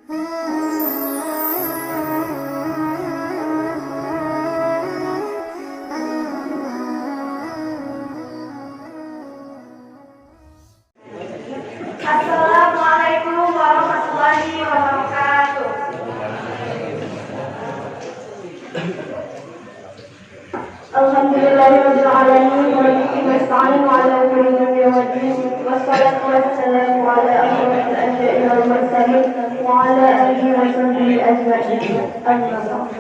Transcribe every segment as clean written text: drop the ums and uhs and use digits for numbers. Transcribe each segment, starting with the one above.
Assalamualaikum warahmatullahi wabarakatuh. Alhamdulillahirabbil alamin wa bihi nasta'in ala umuri dunya waddin, wassalatu wassalamu ala asyrafil anbiya'i wal mursalin wa ala alihi wa sahbihi ajma'in. Amma ba'd.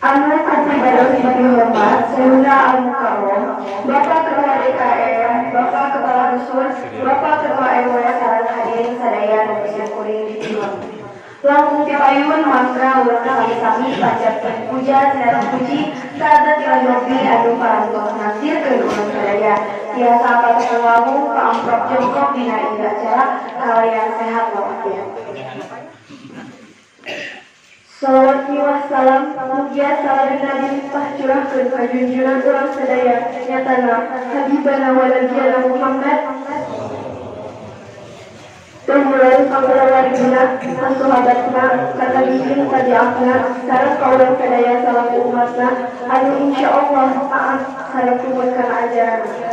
Anu kapribados dipihormat Syekhuna Al Mukarram, Bapak Ketua DKM, Bapak Kepala Dusun, Bapak Ketua RW, sareng hadirin sadaya nu kuring dipihormat. Langkung ti payun, mangga urang sami-sami panjatkeun puja sareng puji ka Zat Ilahi anu parantos naksirkeun urang sadaya tiasa patepung wawuh paamprok jongkok dina ieu acara kalayan sehat walafiat. Salawat miwah salam mugia saladina dilimpah curahkeun ka junjunan urang sadaya, nyatana Habibana wa Nabiyana Muhammad, tumurun ka kulawargina, ka sahabatna, ka tabiin tabiatna, sareng ka urang sadaya salaku umatna anu insyaallah taat sareng tumut kana ajaranna.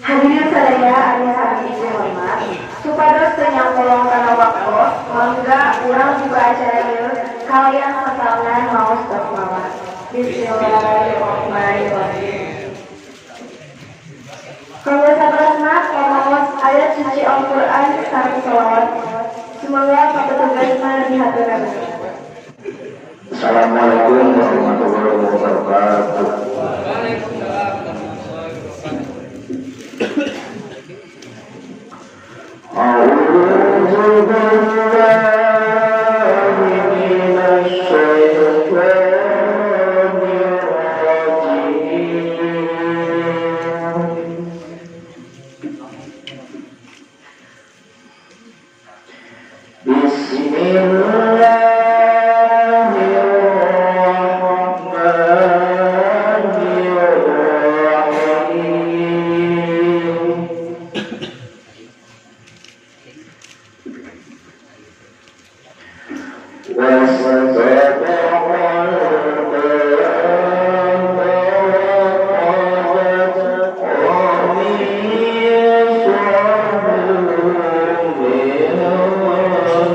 Hadirin sadaya anu sami dihormat, supados teu nyangkolong kana waktos, mangga urang buka acara ieu kalayan sasarengan maos basmalah. Bismillahirrahmanirrahim. Kanggo saterasna pamaos ayat suci Al-Qur'an sareng sholawat. Sumangga ka petugasna dihaturakeun. Assalamualaikum warahmatullahi wabarakatuh. Waalaikumsalam warahmatullahi wabarakatuh. أعوذ بالله من الشيطان الرجيم. بسم الله الرحمن الرحيم. واستبق الباب وقدت قميصه من دبر وألف. من دبر وألف يا سيدها لدى الباب.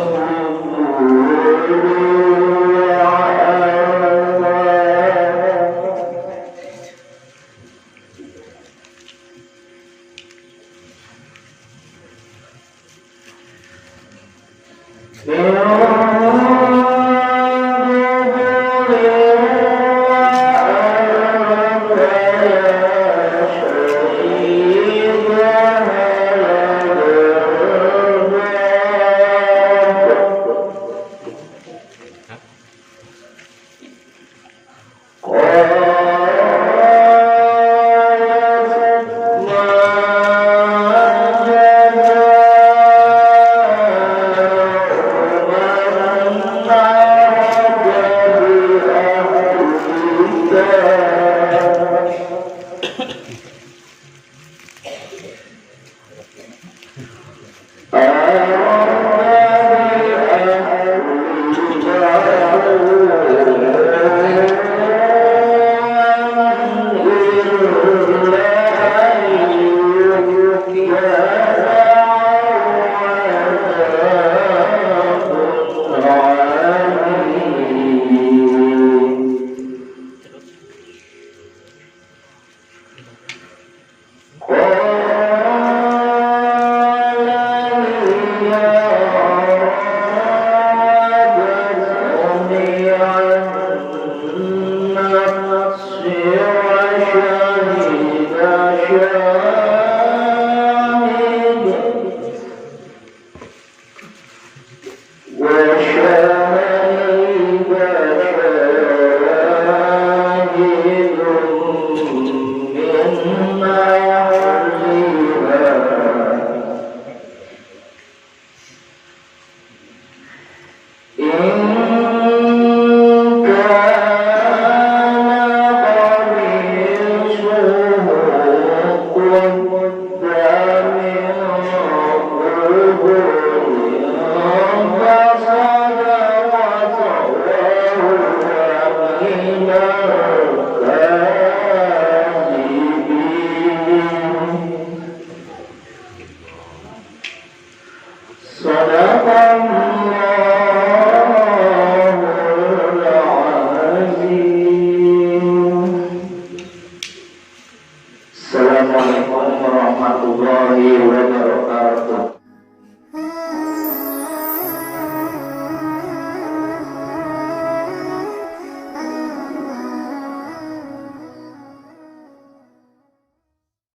قالت ما جزاء من أراد بأهلك أراد بأهلك إلا أن يؤتى.